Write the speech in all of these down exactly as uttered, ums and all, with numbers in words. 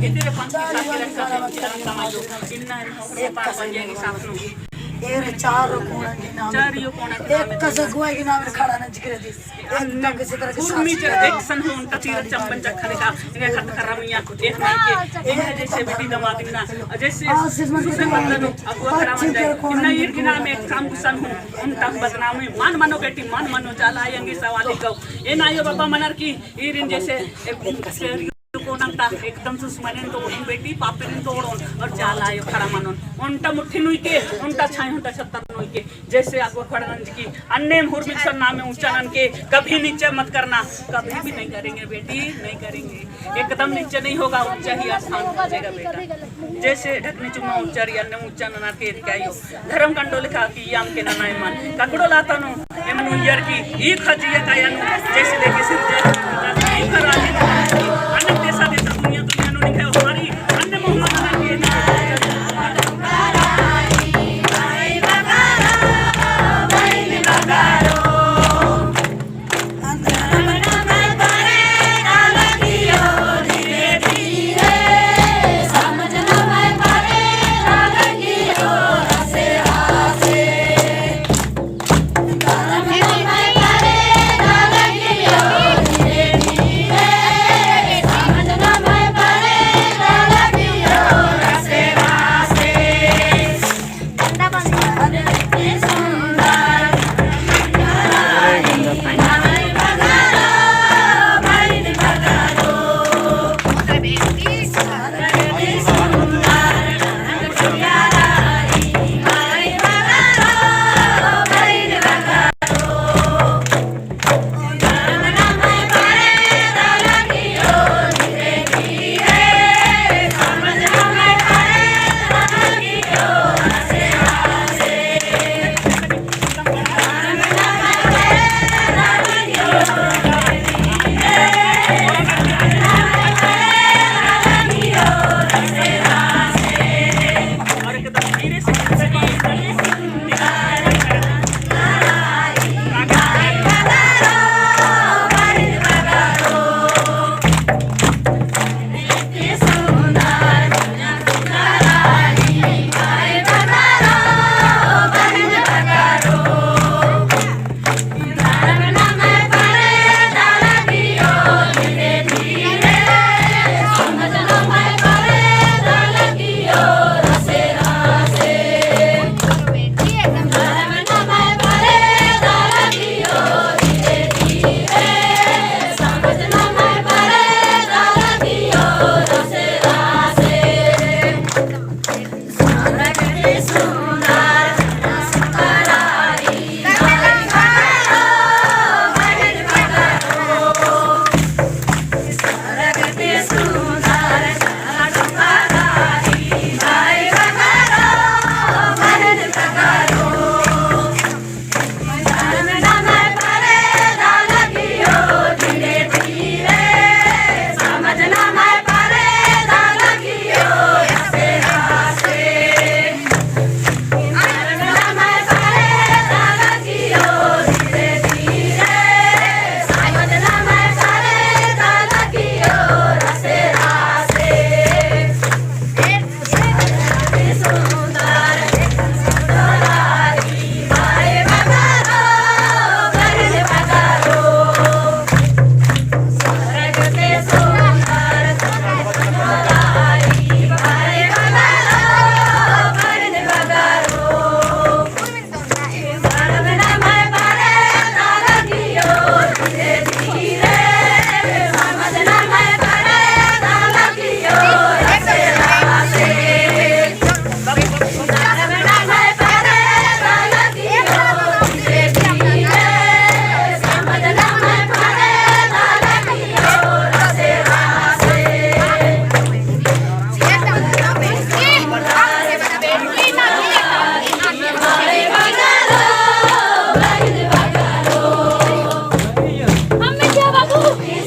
इतरे पंथी साथी रक्षा से इन्ना पार बन जाएगी साथ में। एरे चारो कोना के नाम, चारियो कोना के नाम एक कस अगुवाई के नाम खड़ा नंजकी रई। एक सन हूँ ओन्टा तीर चंबन चखा लेखा, इन्ना खत खर्रा मइय्याँ, एक नाम के, इन्ना जैसे बेटी दमाद इन्ना, जैसे दूसरे मतलब अगुवा खड़ा बन जाए, इन्ना ईर के नाम एक काम गुसन हूँ, ओन्टा बदनाम है, मान मनो बेटी, मान मनो, चाला आयंगे सवाल ही कहो। एन आयो बाबा मनर की, ईरिन जैसे एक कोना ता एकदम दुश्मनेन तोड़ोन बेटी, पापेन तोड़ोन और चाला आयो खड़ा मनोन। ओन्टा मुट्ठी नुई के, ओन्टा छाई, ओन्टा छत्तर नुई के, जैसे अगुवा खड़ा नंजकी, अन्नेम हुरमिल सरना में ऊँचा ननके, कभी नीचे मत करना, कभी भी नहीं करेंगे बेटी, नहीं करेंगे, एकदम नीचे नहीं होगा, ऊँचा ही स्थान पहुँचेगा बेटा। जैसे ढकनी चुम्मा ऊँचा रई, अन्नेम ऊँचा नना के क्या यो। धर्म कंडो लेखा किय्याम के नना एमन। ककड़ो लाता नू, एमन उइयर की, ई खजिया काया नू, जैसे लेके सिर जय, ई खराजी नू, अन्य देशा देशा दुनिया दुनिया नू निकले हमारी, अन्य मोहम्मद नना के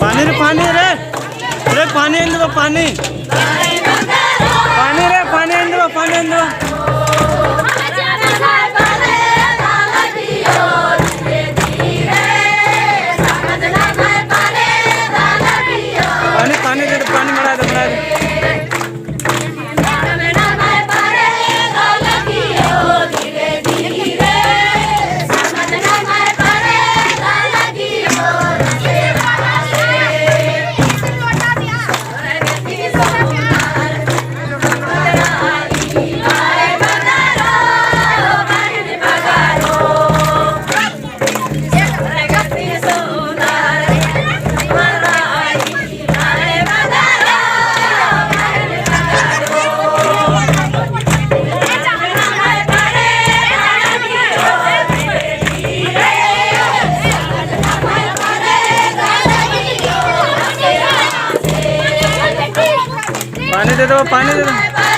पानी रे, पानी रे। रे पानी एन्दवा, पानी। पानी रे, पानी एन्दवा, पानी एन्दवा। पानी, पानी दे, पानी मड़ा दे, मड़ा दे। पानी दे दो, पानी दे दो।